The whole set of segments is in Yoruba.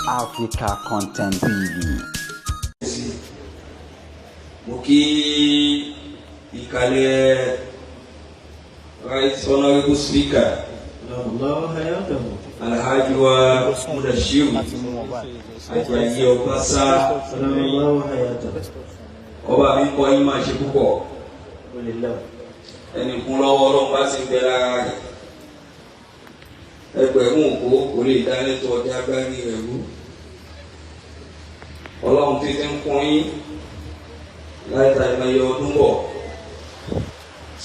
Africa Content TV. Mo kí ìkàlẹ̀ Right Honourable Speaker, Alhaji wa Mudashiru Ajayi Ọbaṣá. Ọba mi kọ́ yín máa ṣe púpọ̀. Ẹnì kún lọ́wọ́ Ọlọ́run bá ti ń bẹ lára rẹ̀, ẹgbẹ̀rún òkú kò lè dá lẹ́tọ̀ ọjà agbárí rẹ̀ rú. Ọlọ́run títí ń kún yín láì ta ìmọ̀ye ọdún bọ̀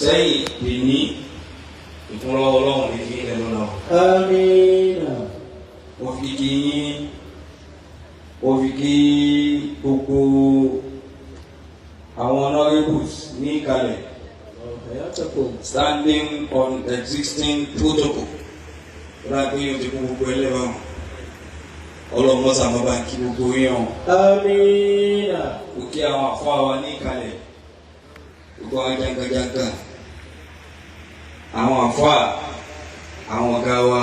sẹ́yìn lè ní ìkúnlọ́wọ́ Ọlọ́run ní fi ẹnu lọ. Àmín. Mo fi kí yín, mo fi kí gbogbo àwọn honourables ní ìkàlẹ̀, standing on existing protocol láti yóò ti kún gbogbo ẹlẹ́wọ̀n. Ọlọ́run mọ́sà mọ́ bá ń kí gbogbo yín o. Àmín. Kò kí àwọn àfọ́ àwa ní ìkàlẹ̀, gbogbo àwọn jankan-jankan, àwọn àfọ́, àwọn ọ̀gá wa,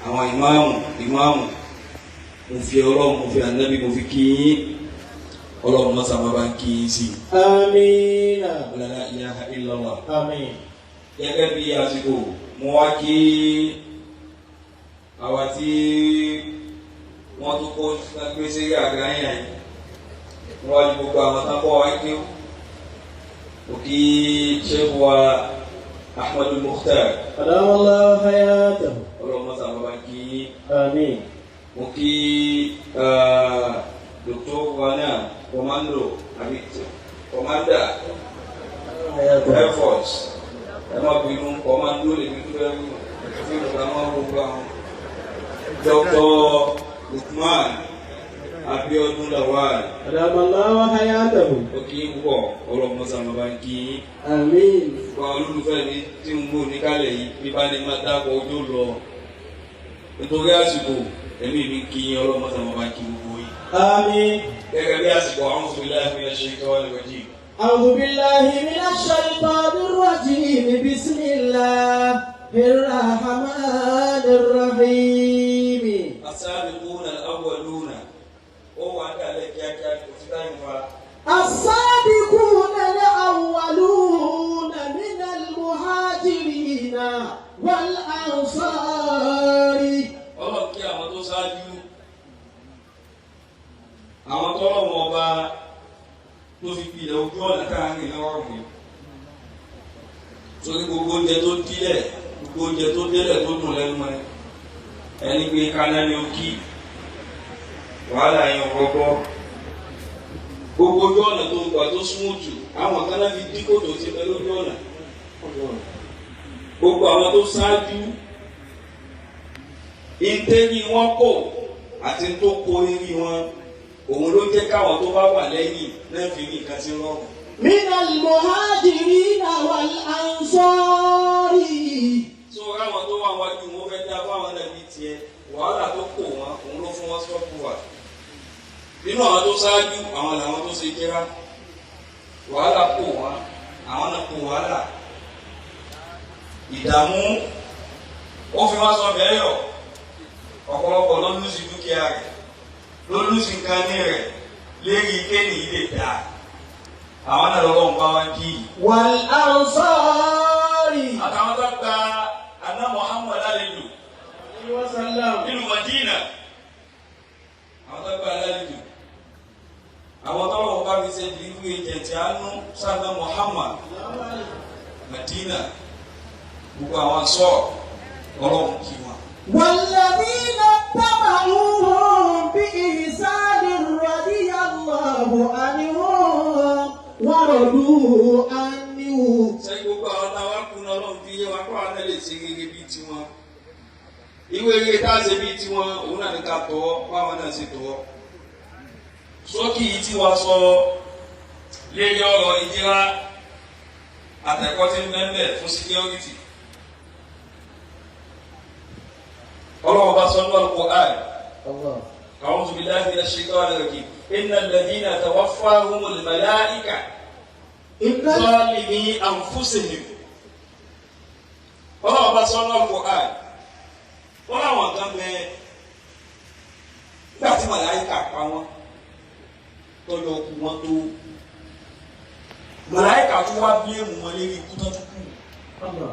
àwọn ìmáàmù ìmáàmù. Mo fi Ọlọ́run, mo fi Ànábì, mo fi kí yín. Ọlọ́run mọ́sà mọ́ bá ń kí yín sí i. Àmín. La ilaha illallah. Àmín. Gẹ́gẹ́ bí àsìkò, mo wá kí àwa tí wọ́n tún kó gbé sí àga yẹn níwájú gbogbo àwọn tán kọ́ wa kí ó kí Sheikh wa Ahmadu Mukhtar. Adamallahu hayatahu. Ọlọ́run mọ́sá bàbá kí. Àmín. Mo kí Dr. wa náà, commando àbí commander Air Force. Ẹ má bínú, commando lèmi tó fẹ́ fún ìgbà máa ń gbogbo àwọn Dr. Lukman Abiodun Lawal. Adamallahu hayatahu. Ó kí púpọ̀, ọlọ́mọ sábà bá ń kí yín. Àmín. Gbogbo àwọn olólùfẹ́ mi tí ń gbò níkàlẹ̀ yìí, bí bá ní máa dákọ̀ ojú lọ nítorí àsìkò, ẹ̀mí mi kí yín. Ọlọ́mọ sábà bá ń kí gbogbo yín. Àmín. Gẹ́gẹ́ bí àsìkò, a'udhu billahi minash shaitani rajim. أعوذ بالله من الشيطان الرجيم. بسم الله الرحمن الرحيم. As-sabiquna al-awwaluna, ó wà á dàlẹ́ kíákíá, kò sí táyì wa. السابقون الأولون من المهاجرين والأنصار. Ọlọ́run kí àwọn tó ṣáájú, àwọn tọ́lọ́wọ́n ọba tó fi pilẹ̀ ojú ọ̀nà káàrin lọ́rùn yìí, sórí gbogbo oúnjẹ tó dílẹ̀, gbogbo oúnjẹ tó délẹ̀ tó dùn lẹ́nu ẹ, ẹni gbé kaná ni ó kí wàhálà yẹn rọgbọ. Gbogbo ojú ọ̀nà tó gbà tó smooth, àwọn kan náà fi dí kòtò sí ẹ lójú ọ̀nà. Gbogbo àwọn tó ṣáájú, ìtẹ́rí wọn kò àti tó kó eré wọn, òun ló jẹ́ káwọn tó bá wà lẹ́yìn náà fi rí nǹkan sí rọrùn. من المهاجرين والأنصار. So káwọn tó wà wájú wọn fẹ́ dá fáwọn náà bí tiẹ̀, wàhálà tó kò wọn, òun ló fún wọn sọ́kù wà. Nínú àwọn tó ṣáájú, àwọn làwọn tó ṣe jẹ́ra, wàhálà kò wọn, àwọn náà kò wàhálà ìdààmú, ó fi wọn sọ bẹ́ẹ̀ yọ. Ọ̀pọ̀lọpọ̀ ló lùsì dúkìá rẹ̀, ló lùsì nǹkan ní rẹ̀ lérí kéènì yìí lè dáa. Àwọn náà lọ́wọ́ ń bá wá kí yìí. والأنصار. Àtàwọn tó gba aná Muhammad lálejò nínú Madina, àwọn tó gba lálejò, àwọn tó lọ́wọ́ bá fi ṣe delivery agent àánú sábẹ́ Muhammad Madina, gbogbo àwọn sọ, Ọlọ́run kí wọn. والذين اتبعوهم بإحسان رضي الله عنهم ورضوا عنه. Sẹ́yìn gbogbo àwọn táwa kú náà, Ọlọ́run fi yé wa kó àwọn náà lè ṣe rere bíi tiwọn. Ìwé rere tá a ṣe bíi tiwọn, òun náà ní ká tọ́ báwọn náà ṣe tọ́. Sókì yìí tí wàá sọ lérí ọ̀rọ̀ ìjìrá àtẹ̀kọ́ tí ń bẹ́ẹ̀ fún security. Ọlọ́run bá sọ ní Al-Qur'an. أعوذ بالله من الشيطان الرجيم. إن الذين توفاهم الملائكة ظالمي أنفسهم. Ọlọ́run bá sọ ní Al-Qur'an, wọ́n láwọn kan bẹ. màláìkà pa wọn tọ́jọ́ kú wọn tó màláìkà tó wá bílẹ̀mù wọn lérí ikú tó tún kù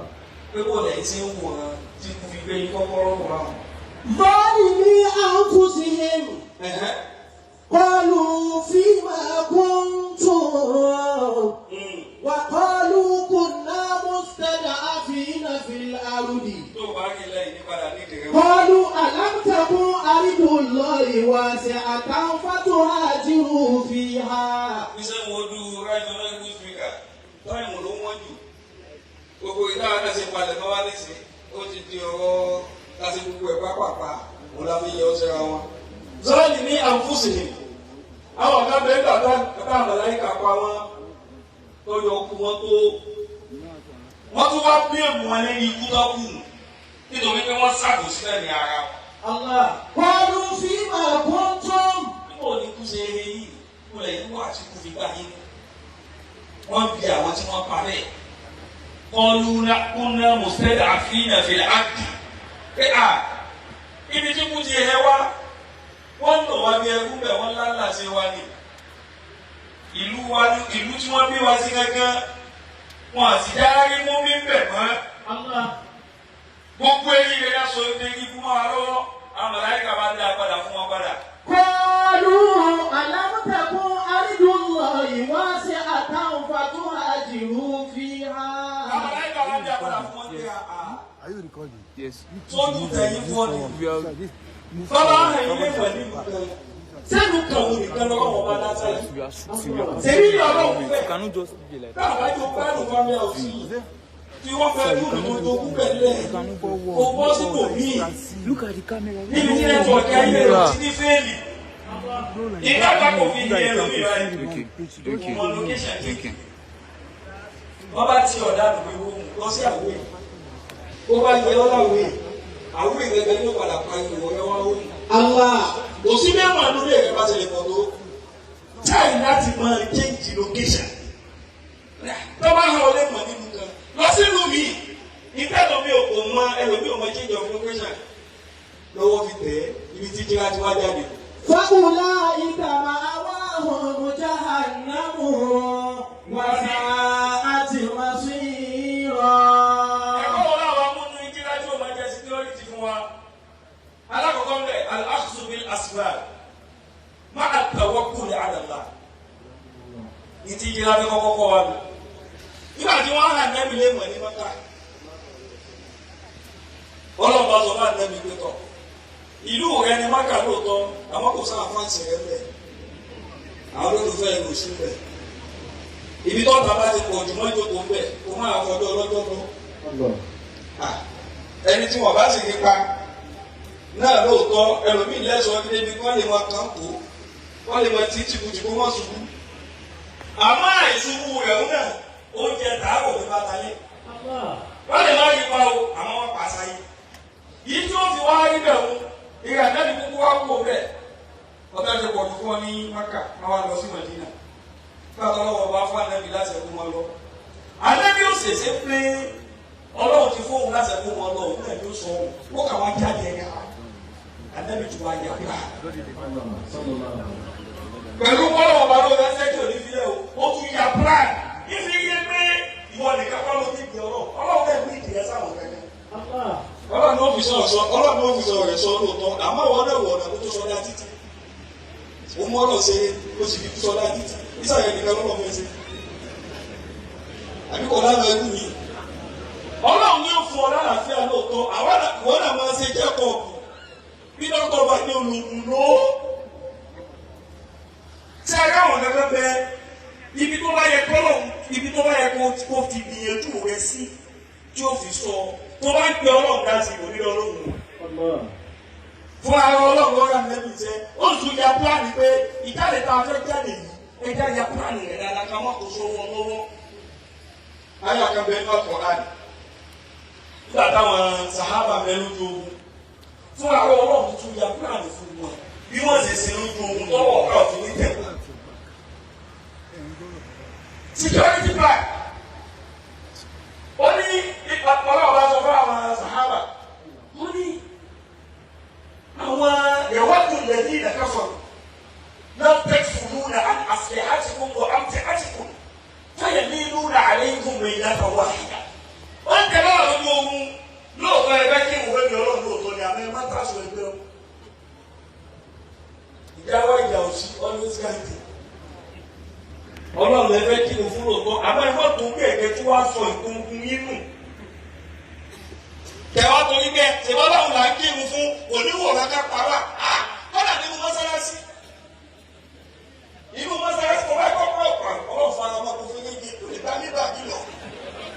pé kò lẹ́yìn tí ń wòran tí kú fi gbé yín kọ́kọ́rọ́ wò láwọn. ظالمي أنفسهم قالوا فيما كنتم وقالوا كنا مستضعفين في الأرض tó o bá rí lẹ́yìn ní padà ní ìdèrè wọn. قالوا ألم تكن أرض الله واسعة فتهاجروا فيها iṣẹ́ wo du right honourable speaker táìmù ló wọ́n jù gbogbo ìdáhà náà ṣe palẹ̀ mọ́ wá nísìn ó ti di ọ̀rọ̀ láti gbogbo ẹ̀ pápápá òun la fi yẹ ọ́ síra wọn. zọ́ọ̀lì ní àǹfùsì àwọn kan bẹ́ẹ̀ gbà tá àmàláyíkà pa wọn lọ́yọ̀ ọkù wọn tó wọ́n tún wá bí èmù wọn lẹ́yìn ikú tó kù nítorí pé wọ́n ṣàbòsí lẹ́mìí ara wọn. الله قالوا فيما كنتم níbo ni kú ṣe eré yìí kú lẹ̀ wá àti kú fi gbà yín wọ́n bi àwọn tí wọ́n pa bẹ́ẹ̀ kọlu kúnná mùsùlùmí àfihàn fìlà áàdì pé à ibi tí kú ti hẹ wá wọ́n lò wá bí ẹrú bẹ̀ wọ́n lálà ṣe wá ní ìlú wa ní ìlú tí wọ́n bí wá sí gángan wọn àti dárí mú mi bẹ̀ mọ́ gbogbo eyín rẹ̀ yá sọ eyín fún wa lọ́wọ́ àwọn màláíkà bá dá a padà fún wọn padà. قالوا ألم تكن أرض الله واسعة فتهاجروا فيها Àwọn màláíkà bá dá a padà fún wọn pé àá. Are you recording? Yes. Sójú tẹ̀yìn fún ọ ni. We are Bàbá ẹ̀yin lè wẹ̀ nínú kan. Sẹ́nu kan òun nìkan lọ́wọ́ wọn bá dá sálẹ̀. we are shooting. We are Ṣèbí ní ọlọ́run fẹ́. You cannot just be like that. Táwọn àjọ gbádùn family house yìí. Tí wọ́n fẹ́ dùn tó jogún pẹ̀lẹ́. You cannot Kò bọ́ sípò míì. Look at the camera. Níbi tí nẹ́tíwọ̀kì ayé rẹ̀ ti ní fẹ́ẹ̀lì. Ìgbà kan kò fi yẹ ẹlòmíì báyìí. Okay. Okay. Ọmọ location ti. Okay. Wọ́n bá ti ọ̀dà nù pé wọ́n lọ sí àwẹ̀. Bó bá yẹ ọ́ láwẹ̀. Àwẹ̀ gẹ́gẹ́ ní padà pa ìwọ̀ ẹ̀ wá wò. الله Kò sí mẹ́wàá lórí ẹ̀rẹ́ bá ṣe lè pọ̀ tó. Táì láti máa change location. Tó bá hàn ọ́ lè mọ̀ nínú kan. Lọ sínú mi. Ìfẹ́ lómi ò kò mọ ẹlòmí ò mọ change of location. Lọ́wọ́ fi tẹ̀ ẹ́ ibi tí jíra ti wá jáde. فأولئك مأواهم جهنم وساءت مصيرا Ẹ̀kọ́ wo láwọn amúnú ìjìlá tí ó máa jẹ́ security fún wa? Alákọ̀ọ́kọ́ ń bẹ̀, al-akhdhu bil asbab ma'a at-tawakkul ala Allah. Ìtì ìjìlá fi kọ́kọ́ kọ́ wa nù. Nígbà tí wọ́n hàn nẹ́bi lé mọ̀ ní Mọ́kà. Ọlọ́run bá sọ fún ànẹ́bi pé tọ̀. Ìlú rẹ ni Mọ́kà lóòótọ́, àmọ́ kò sáà fáǹsì rẹ bẹ̀. Àwọn olólùfẹ́ ìlú sí bẹ̀. Ibi tọ́ta bá ti pọ̀ jù mọ́ ìjókòó bẹ̀, kó máa fọjọ́ ọlọ́jọ́ lọ ẹni tí wọn bá sì rí pa náà lóòótọ́ ẹlòmíì lẹ́sọ̀ọ́ ní débi kọ́ lè máa kàn kó kọ́ lè máa tí tìkùtìkù wọ́n ṣubú àmọ́ àìṣubú rẹ̀ ń náà oúnjẹ tààrọ̀ ní bàtà lé wọ́n lè má rí pa o àmọ́ wọ́n pa sáyé yìí tí ó fi wá rí bẹ̀ ń ìrìn àjáde kúkú wá kó bẹ̀ ọ̀tá ti pọ̀ jù fún ọ ní Mákà wọ́n wá lọ sí Mádínà gbàtọ́ lọ́wọ́ bá fún Ànábì láti ẹ̀kú wọn lọ Ànábì ó ṣèṣe pé Ọlọ́run ti fóun láti ẹ̀kú wọn lọ òun náà yóò sọ òun ó kà wá jáde ẹ̀yà Ànábì tó wá yà gbà pẹ̀lú bọ́lá ọba ló rẹ sẹ́kì òní filẹ̀ o ó tún ya plan ìfi yé pé ìwọ nìkan kọ́ ló ní ìdí ọlọ́run ọlọ́run náà ní ìdí ẹ sáwọn kẹ́kẹ́ ọlọ́run ní ó fi sọ̀rọ̀ sọ ọlọ́run ní ó fi sọ̀rọ̀ rẹ̀ sọ lóòótọ́ àmọ́ ìwọ náà wọ̀ ọ̀nà tó tó sọdá títì ó mú ọlọ́run ṣe ó sì fi sọdá títì ìsàlẹ̀ nìkan lọ́lọ́ fẹ́ ṣe àbí kò lánàá ẹkú mi ọlọ́run ní ó fún ọ lálàáfíà lóòótọ́ àwọn náà máa ṣe jẹ́kọ̀ọ̀bù bí dókítà bá ní olùkùn lóó tí a rí àwọn kankan bẹ ibi tó bá yẹ kọ́lọ̀ ibi tó bá yẹ kó fi gbìyànjú rẹ sí tí ó fi sọ tó bá ń pe ọlọ́run dá sí ìwò nílò ọlọ́run fún ara ọlọ́run lọ́rọ̀ nẹ́bí jẹ́ ó sì tún ya pílánì pé ìjáde tá a fẹ́ jáde yìí ẹ já ya pílánì rẹ̀ dáadáa ká má kó sówó lọ́wọ́. Ayé àkànbẹ ní ọkọ̀ àná nígbà táwọn sàhábà bẹ lójú ogun fún ara ọlọ́run tún ya pílánì fún wọn bí wọ́n sì sin lójú ogun tọ́wọ́ ọ̀gá òfin ní tẹ̀wọ́. Security plan. Ó ní ọlọ́run bá sọ fún àwọn sàhábà. Ó ní àwọn ìwádìí lẹ́yìn ìdàkàfọ̀. mi láfa wá. Ó ń tẹ̀lé wà lójú ogun lóòótọ́ ẹgbẹ́ kí ìwé mi ọlọ́run lóòótọ́ ni àmọ́ ẹ má tà sọ ẹgbẹ́ o. Ìjà wa ìjà òsì always guide. Ọlọ́run ẹ fẹ́ kí o fún lóòótọ́ àmọ́ ẹ má tó bí ẹ̀kẹ́ tí wàá sọ ìkókun yín nù. Tẹ̀wá torí bẹ́ẹ̀ ṣèwá báwo là ń kírun fún oníwòrán ká pa wá. Kọ́dà nínú mọ́sálásí. Inú mọ́sálásí kò bá kọ́kọ́ ọ̀pọ̀ ọlọ́run fara mọ́ kó fún yín kí kò lè bá mi bá mi lọ.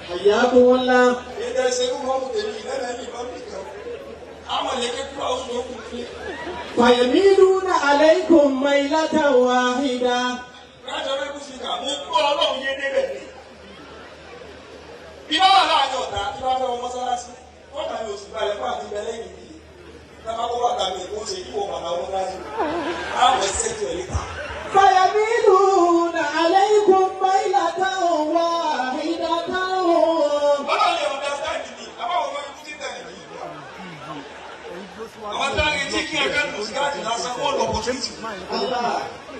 حياكم الله Èdè ìṣèlú mọ́mú tèmi ìlẹ́nà ní ìbọn mi kan. Àwọn ìlẹ́kẹ́ kúrò àwọn oṣù tó kù fún. فيميلون عليكم ميلة واحدة Rájọ bẹ́ẹ̀ kú sí ìkà, mo gbọ́ ọlọ́run yé débẹ̀ ni. Bí bá wà láàrin ọ̀tá tí bá fẹ́ wọ mọ́sálásí, wọ́n kà mí oṣù balẹ̀ fún àti ibẹ̀ lẹ́yìn mi. Tábà kó bàtà mi kó ṣe kí wọ́n bàtà wọn láti. Àwọn ẹsẹ̀ tí ò lè ta. فيميلون عليكم ميلة واحدة Ọlọ́run lè understand mi, àbáwọn ọmọ ikú ti tẹ̀lé mi. Àwọn tá a retí kí ẹ̀ka lù sí káàdì lásán wọ́n lọ pọ̀ títì.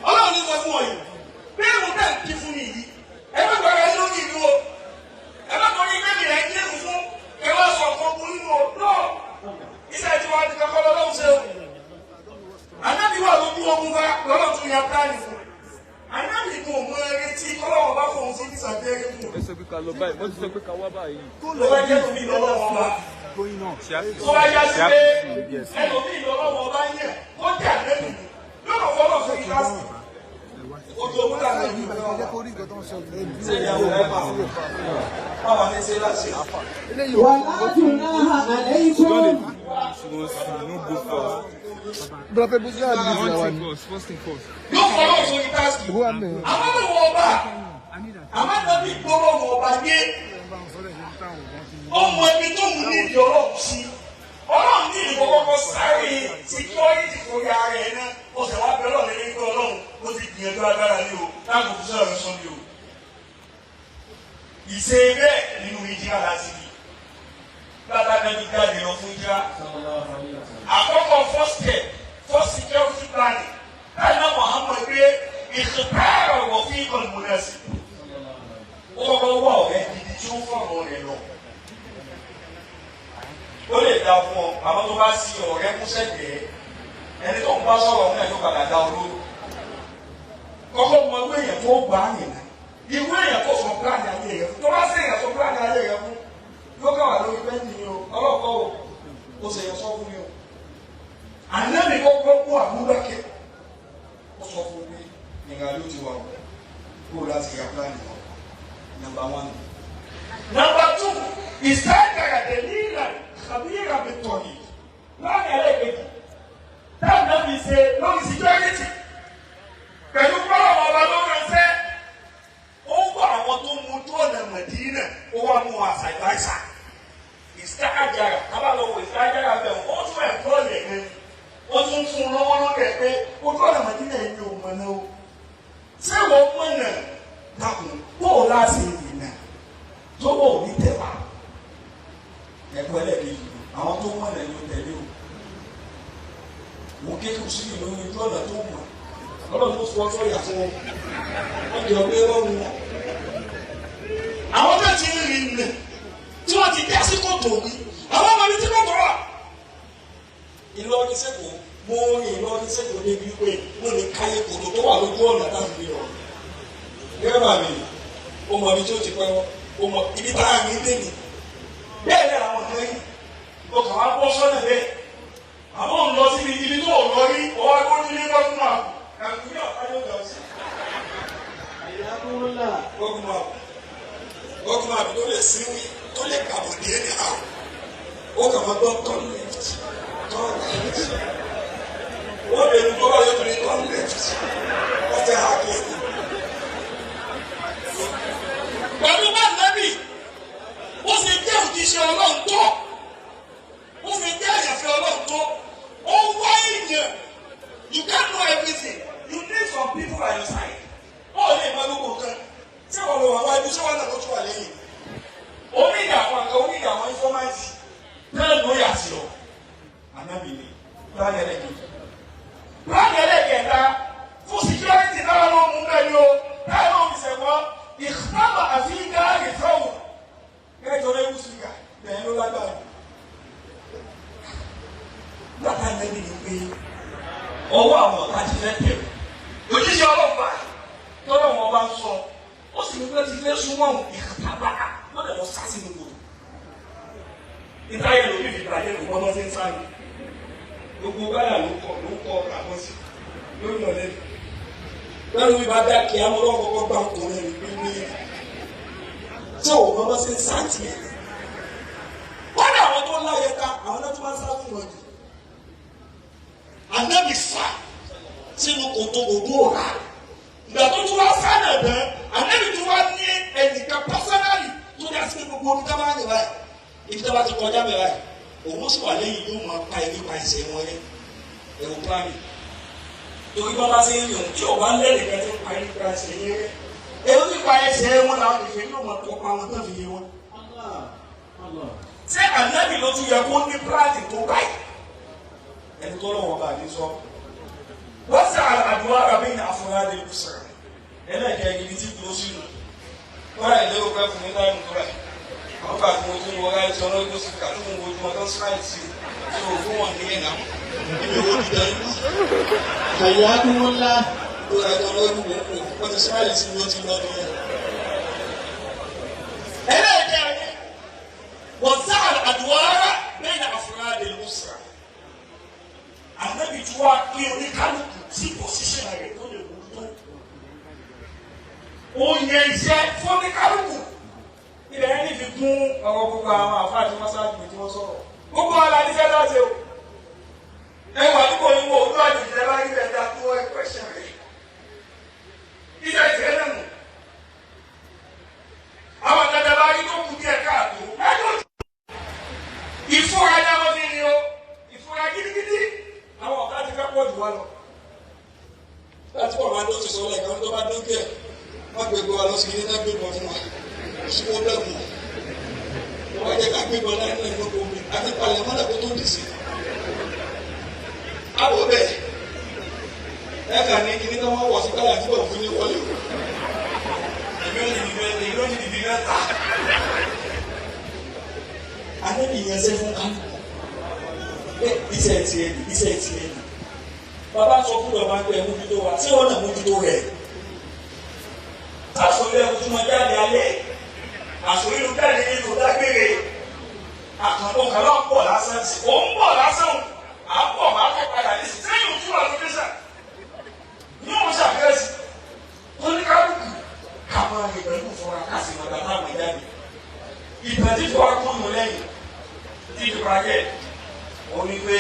Ọlọ́run ní sọ fún ọ yìí, bí èrò tẹ̀ ń kí fún mi yìí, ẹ má gbára yín lórí ìlú o. Ẹ má torí ilé mi rẹ̀ ń kírun fún, ẹ wá sọ nǹkan ogun nínú o. Náà, iṣẹ́ tí wàá di kankan lọ́lọ́run ṣe o. Ànábì wà lójú ogun bá lọ́lọ́run tún yan pílánì fún. Ànábì kò mọ retí kọ́lọ́wọ́ bá fòun sí ìsàgbẹ́rẹ́ fún. Ẹ sọ pé ká lọ báyìí, wọ́n ti sọ pé ká wá báyìí. Tó bá jẹ́ tòmí lọ́wọ́ ọba. Tó bá yá sí pé ẹlòmíì lọ́wọ́ ọba yẹn kó jà lẹ́nu lọ́nà fọlọ́ fún kíláàsì. Ojú ogun làwọn ìlú rẹ̀ wà. Ṣé ìyàwó rẹ̀ bá wọn? Báwa ní ṣe láṣẹ. ولا جناح عليكم She wants to no go fast. Brother Buzi One thing first, first thing first. Yóò fọlọ́ fún kíláàsì. Àwọn ọmọ ọba àmọ́ nàbí gbọ́rọ̀ ọba yé. Ó mọ ibi tó mú ní ìdí ọlọ́run sí. Ọlọ́run ní ìdí kọ́kọ́ sáré síkírọ́rìtì fún ya rẹ̀ náà. Ó sì wá bẹ̀rẹ̀ ọ̀rẹ́ nígbà ọlọ́run ó ti gbìyànjú agbára ní o. Láàbò fún sọ̀rọ̀ sọ mi o. Ìṣe bẹ́ẹ̀ nínú ìjìyà láti rí. Bàbá náà jáde lọ fún ìjìyà. Àkọ́kọ́ first step, first security planning. Láti náà Muhammad gbé ìṣèpáàrọ̀ wọ̀ fún ìkànnì múnẹ́sì. Ó kọ́kọ́ wá ọ̀rẹ́ gidi tí ó fọ̀rọ̀ rẹ̀ lọ. Ó lè da fún ọ, àmọ́ tó bá sí ọ̀rẹ́ kú sẹ́gbẹ̀ẹ́, ẹni tó ń bá sọ̀rọ̀ náà yóò padà dá ọ lóru. Kọ́kọ́ mọ irú èèyàn tó gbà á yẹn náà. Irú èèyàn tó sọ pílánì ayé rẹ̀ fún. Tó bá sí èèyàn sọ pílánì ayé rẹ̀ fún, yóò kà wà lórí bẹ́ẹ̀ni ni o, ọlọ́kọ́ o, ó sì yẹ sọ fún mi o. Ànábì kọ́kọ́ kó Abubakar. Ó sọ fún mi, ìrìn àjò ti wà o, kó o láti ra pílánì wọn. Number one. Number two, ìsáàgàrà dẹ̀lílà kàbíyà bí tọ̀yì. Láàrin ẹlẹ́gbẹ̀jì, táwọn náà fi ṣe lórí security. Pẹ̀lú kọ́lọ̀ ọba ló ránṣẹ́. Ó wọ àwọn tó mú tó ọ̀nà Mẹ̀dínà, ó wá mú àṣà ìbáṣà. Ìsáàgàrà, tábàlọ́wọ̀ ìsáàgàrà bẹ̀ ó tún ẹ̀kọ́ rẹ̀ gan. Ó tún fún un lọ́wọ́ lórí ẹ̀ pé ojú ọ̀nà Mẹ̀dínà yìí ò mọ̀ náà o. Ṣé wọ́n mọ̀ náà? Dákun, bó o láti rìn náà? Tó wọ̀ ní tẹ̀wá. Ẹ̀kọ́ ẹlẹ́ẹ̀kejì, àwọn tó mọ̀ náà ni ó tẹ̀lé o. Mo kékeré sí ìlú ojú ọ̀nà tó mọ̀. Ọlọ́run tó fọ́ sọ́yà fún wọn. Wọ́n jọ pé lọ́run wọn. Àwọn tó ti ń rìn nà tí wọ́n ti dá sí kòtò rí. Àwọn ọmọ mi ti kòtò wà. Ìlọrin sẹ́kọ̀ọ́, mo rìn Ìlọrin sẹ́kọ̀ọ́ débi pé mo lè káyé kòtò tó wà lójú ọ̀nà táwọn fi rọ̀. Gẹ́gẹ́ mi, ó mọ ibi tí ó ti pẹ́ wọ́n, ó mọ ibi tá a rìn dé ni. Bẹ́ẹ̀ ni àwọn kan yìí, ó kàn wá bọ́ sọ́nà bẹ́ẹ̀. Àwọn ń lọ síbi ibi tó ò lọ rí, ọwọ́ agbójú ní gọ́ọ̀mù àpò. Kàkúrú ọ̀tá yóò dà sí. حياكم الله Gọ́ọ̀mù àpò. Gọ́ọ̀mù àpò tó lè sinwi, tó lè kàbọ̀ díẹ̀ ní àwọn. Ó kàn máa gbọ́ turn left, turn right. Wọ́n bẹ̀rù tó bá yóò tún ní turn left. Wọ́n fẹ́ hà kí ẹni. Pẹ̀lú bá nàbì, ó ṣe jẹ́ òjíṣẹ́ Ọlọ́run tó, ó ṣe jẹ́ àyànfẹ́ Ọlọ́run tó, ó wá èèyàn. You can't know everything. You need some people by your side. Ó lè mọ gbogbo nǹkan. Ṣé wọ́n lọ wà wájú? Ṣé wọ́n náà ló tún wà lẹ́yìn? Onídìí àwọn àgbà onídìí àwọn ìfọ́máìtì náà ló yà sí ọ. Ànábì ni pílánì ẹlẹ́kejì. Pílánì ẹlẹ́kẹta fún security náà ló mú bẹ́ẹ̀ ni o. Táyà ló fi ṣẹ̀kọ́ ìkámà àfi gáàrí fẹ́wò. ló lágbára. Bàtà nẹ́bí ni pé ọwọ́ àwọn ọ̀tá ti fẹ́ tẹ̀. Òjíṣẹ́ ọlọ́pàá tọ́lọ́ wọn bá ń sọ, ó sì ní pé ti fẹ́ súnmọ́ òun ìkàtàbà lọ́dẹ̀ lọ sá sínú kòtò. Ìtayẹ̀ lómi fi bàjẹ́ kò gbọ́dọ̀ sí ń sáré. Gbogbo báyà ló kọ àbọ̀ sí lórí ọ̀lẹ́. Lẹ́nu mi bá dá kí á mọ́ lọ́kọ̀ọ́kọ́ gbà kó lẹ́nu pé ní tí òun bọ́ sí ń sá tiẹ̀. Wọ́n ní àwọn tó láyé ká àwọn náà tó máa ń sá fún wọn jù. Ànábì sá sínú kòtò gbogbo ọ̀rá. Ìgbà tó tún wá sá náà tán, ànábì tún wá ní ẹnìkan pásánálì tó dá sí gbogbo omi tá bá ń rìn báyìí. Ibi tá bá ti kọjá bẹ̀ báyìí, òun sì wà lẹ́yìn yóò máa pa eré pa ẹsẹ̀ wọn rẹ́. Ẹ̀rù pílánì. Torí bá bá ṣe ń rìn òun tí ò bá lẹ́nìkan tí ń pa eré pa ẹsẹ̀ yẹn rẹ́. Èrò nípa ẹsẹ̀ wọn làwọn ìfẹ́ yóò máa tọpa wọn tán fi yé wọn. Ṣé ànábì ló tún yẹ kó ní pílánì tó báyìí? Ẹni tó lọ́wọ́ bá mi sọ. Wọ́n sá àdúrà rà bẹ́ẹ̀ ní àfúrádé sọ̀rọ̀. Ẹlẹ́kẹ̀ẹ́ ibi tí dúró sínú. Wọ́n rà ìlérò pẹ́ fún mi láì mú tó rà. Àwọn bá mi ojú wọn láì tí ọlọ́dún sí kà tó ń wojú wọn tó ń sáì sí tí ò fún wọn nílẹ̀ náà. Ibi owó ti dẹ̀ ń Hayyakumullah. Ó rà ìtọ́ lọ́dún wọn kò wọ́n ti sáì sí ló ti lọ nìyẹn. Ẹlẹ́kẹ̀ẹ́ wọ́n sá àdúrà bẹ́ẹ̀ ní àfúrádé sọ̀rọ̀. Ànábì tí wàá pín oníkálukú sí pòsíṣàn rẹ̀ tó lè wúlò tó. Ó yẹ iṣẹ́ fún oníkálukú. Ibẹ̀ yẹn ní fi kún ọ̀rọ̀ gbogbo àwọn àfáà tí wọ́n ṣáájú tí wọ́n sọ̀rọ̀. Gbogbo wa la níṣẹ́ láti o. Ẹ wà nípò yín wò olú àjòjì ẹ bá rí bẹ́ẹ̀ dá tó ẹ pẹ̀ṣẹ̀ rẹ̀. Iṣẹ́ ìṣẹ́ náà nù. Àwọn àgbàdà bá rí tó kù díẹ̀ káàtó. Ẹ tó ìfúra ní àwọn fi ni o. Ìfúra gidigidi. Àwọn ọ̀gá ti fẹ́ pọ̀ jù wá lọ. Láti pọ̀ máa ló ti sọ lẹ́ẹ̀kan tó bá dókè ẹ̀, wọ́n gbé wa lọ sí ilé náà gbébọn fún wa. Kò sí pọ́blẹ́mù. Wọ́n jẹ́ ká gbébọn láì náà ìlú omi àti palẹ̀ mọ́lẹ̀ kó tó dì sí. Àwọ̀ bẹ́ẹ̀ ẹ kà ní kíní tó wọ́n wọ̀ sí kálá àti bọ̀ fún ní wọlé o. Èmi ò ní ìdí mẹ́ta, èmi ò ní ìdí mẹ́ta. Ànábì yẹn ṣe fún kálukú. Iṣẹ́ tiẹ̀ ni, iṣẹ́ tiẹ̀ ni. Bàbá sọ fún ọba pé ẹ mójútó wa, ṣé wọn náà mójútó rẹ̀? Àsòrí ẹkú tí wọn jáde alẹ́, àsòrí ló jáde nínú dágbére. Àkàndó kan náà pọ̀ lásán sí. Ò ń bọ̀ lásán, à ń bọ̀ máa kọ́ padà ní sí. Sẹ́yìn òtún wà lóde sà. Ní òun ṣàkíyèsí, tó ní kálukú ká máa rìn pẹ̀lú ìfọra ká sì máa bàtà àwọn jáde. Ìtàn tí fọra kúnnù lẹ́yìn tí ìfipá jẹ́ ó ní pé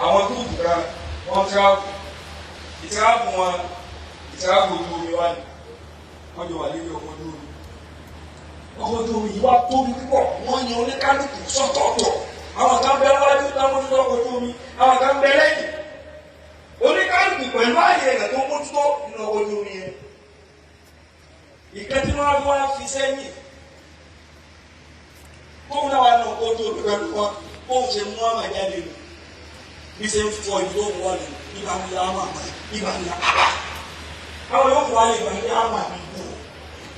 àwọn gúrùpù kan wọ́n tíráàbù ìtíráàbù wọn ìtíráàbù ojú omi wá ní wọ́n jọ wà lórí ọkọ̀ ojú omi ọkọ̀ ojú omi yìí wá tóbi púpọ̀ wọ́n yan oníkálukú sọ́tọ̀ọ̀tọ̀ àwọn kan bẹ wájú lámójútó ọkọ̀ ojú omi àwọn kan bẹ lẹ́yìn oníkálukú pẹ̀lú ààyè rẹ̀ tó mójútó nínú ọkọ̀ ojú omi yẹn ìkẹ́ tí wọ́n wá fi sẹ́yìn kóun náà wà ní ọkọ̀ ojú omi pẹ̀lú wọn bóun ṣe mú àmà jáde nù bí ṣe ń fọ ìlú òun wà nù ibà ń ya àmà ibà ń ya àmà àwọn yóò fọ ayé ibà ń ya àmà mi bò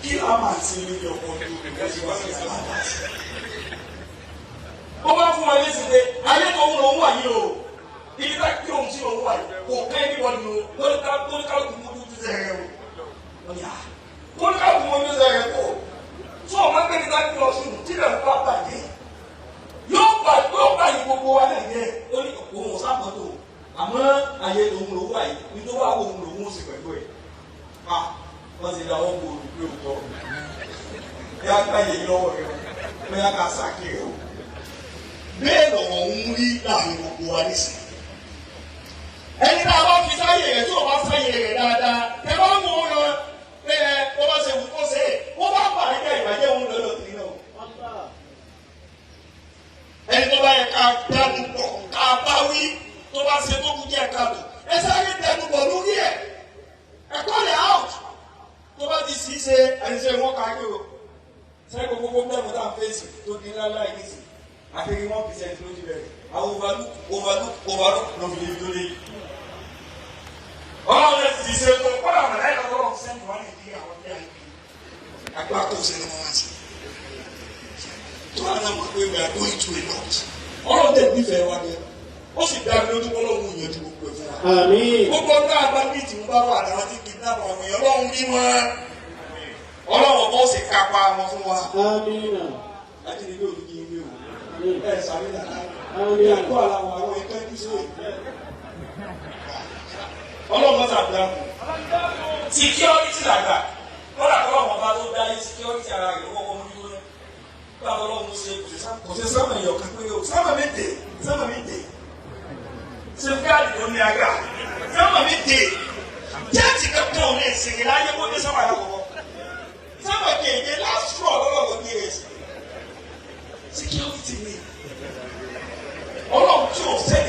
kí àmà ti ní ọkọ̀ ojú omi kẹ́sì wá sí àmà sí. ó bá fún wa létí pé ayé tó ń lò ń wà yìí o ibi tá kí òun sí òun wà yìí kò kẹ́ ní wọ́n ní o kóníkálukú mú ojú sẹ́rẹ̀ o wọ́n ní à kóníkálukú mú ojú sẹ́rẹ̀ o tó o máa ń gbé ní tá kí lọ sùn tí lè bá bàjẹ́ yóò bá yóò bá yìí gbogbo wa náà yẹ ó ní òun ò sábà tó àmọ́ ayé lòun lòun wà yìí nítorí wà òun lòun ó sì pẹ̀lú ẹ̀ à wọ́n ti da wọ́n gbòòrò pé òótọ́ yá gbá yìí lọ́wọ́ rẹ o bóyá ká sàkè rẹ o bẹ́ẹ̀ lọ̀rọ̀ ń rí láàrin gbogbo wa nísìnyí ẹni tá a bá fi sáyè rẹ tí o bá sáyè rẹ dáadáa ẹ bá ń wọ ọ ẹ ẹ bá ṣe wù kó ṣe é wọ́n bá bà á jẹ́ ìbàjẹ́ òun lọ́dọ̀ tì náà ẹni tó bá yẹ ká dánú pọ̀ ká bá wí tó bá ṣe tó kú díẹ̀ ká lò ẹ sáré dẹnu bọ̀ lórí ẹ̀ ẹ call it out tó bá ti sì ṣe àṣìṣe wọn ká yé o sáré gbogbo gbogbo tá à ń fèsì tó di ńlá láì nísì àfẹ́rí 1% ló ti bẹ̀rẹ̀ àwọn overlook overlook overlook ló fi lè tó lé yìí. Ọlọ́run lè ti ṣe tó kọ́dà mọ̀láyà lọ́wọ́ sẹ́ńtì wà Nàìjíríà wọ́n bí àìpé àgbà kò ṣe ni wọ́n wá sí. Tó wà náà mọ̀ pé we are going through a lot. Ọlọ́run tẹ̀ nífẹ̀ẹ́ wa ni. Ó sì dá mi lójú Ọlọ́run ìyànjú gbogbo ẹ̀ fún wa. Àmín. Gbogbo ọdún àbábí tí ń bá wà láwọn tí kidnap àwọn èèyàn Ọlọ́run rí wọn. Ọlọ́run bó sì kápá wọn fún wa. Àmín. Ajínigbé ò ní kí n rí o. Àmín. Ẹ sàmì dàda. Àmín. Ẹ̀kọ́ àlàwọ̀ àwọn ìtọ́jú sí. Ọlọ́run bá sàbíà kù. Security làgbà. Kọ́lá kọ́lá wọn bá tó dáyé security ara rẹ̀ lọ́wọ́ wọn ní wọ́n. Nígbà tó lọ́wọ́ ṣe kò sí sámà ẹ̀yọ̀ kan pé o sámà méje sámà méje. Safeguard ló ní agbá. Sámà méje. Jẹ́ẹ̀tì kankan ò lè sèrè láyé kó dé sámà lákọ̀ọ́kọ́. Sámà kéde last straw lọ́wọ́ ní èsì. Security ni. Ọlọ́run tí ò sẹ́ni.